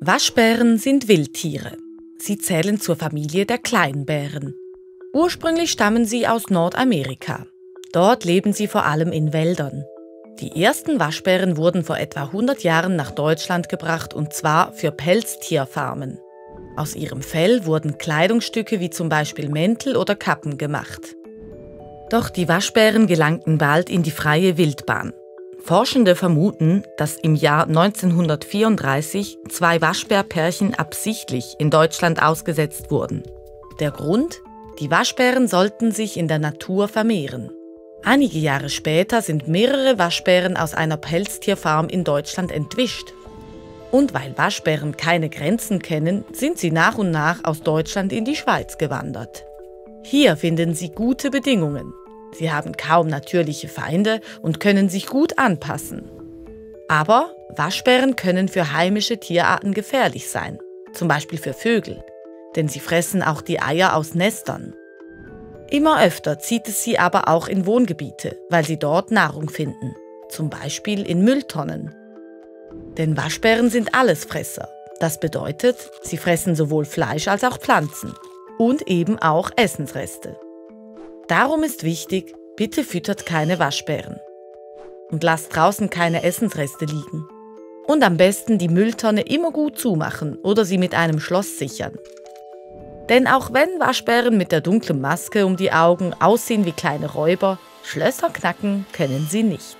Waschbären sind Wildtiere. Sie zählen zur Familie der Kleinbären. Ursprünglich stammen sie aus Nordamerika. Dort leben sie vor allem in Wäldern. Die ersten Waschbären wurden vor etwa 100 Jahren nach Deutschland gebracht, und zwar für Pelztierfarmen. Aus ihrem Fell wurden Kleidungsstücke wie zum Beispiel Mäntel oder Kappen gemacht. Doch die Waschbären gelangten bald in die freie Wildbahn. Forschende vermuten, dass im Jahr 1934 2 Waschbärpärchen absichtlich in Deutschland ausgesetzt wurden. Der Grund? Die Waschbären sollten sich in der Natur vermehren. Einige Jahre später sind mehrere Waschbären aus einer Pelztierfarm in Deutschland entwischt. Und weil Waschbären keine Grenzen kennen, sind sie nach und nach aus Deutschland in die Schweiz gewandert. Hier finden sie gute Bedingungen. Sie haben kaum natürliche Feinde und können sich gut anpassen. Aber Waschbären können für heimische Tierarten gefährlich sein, zum Beispiel für Vögel, denn sie fressen auch die Eier aus Nestern. Immer öfter zieht es sie aber auch in Wohngebiete, weil sie dort Nahrung finden, zum Beispiel in Mülltonnen. Denn Waschbären sind Allesfresser. Das bedeutet, sie fressen sowohl Fleisch als auch Pflanzen und eben auch Essensreste. Darum ist wichtig, bitte füttert keine Waschbären. Und lasst draußen keine Essensreste liegen. Und am besten die Mülltonne immer gut zumachen oder sie mit einem Schloss sichern. Denn auch wenn Waschbären mit der dunklen Maske um die Augen aussehen wie kleine Räuber, Schlösser knacken können sie nicht.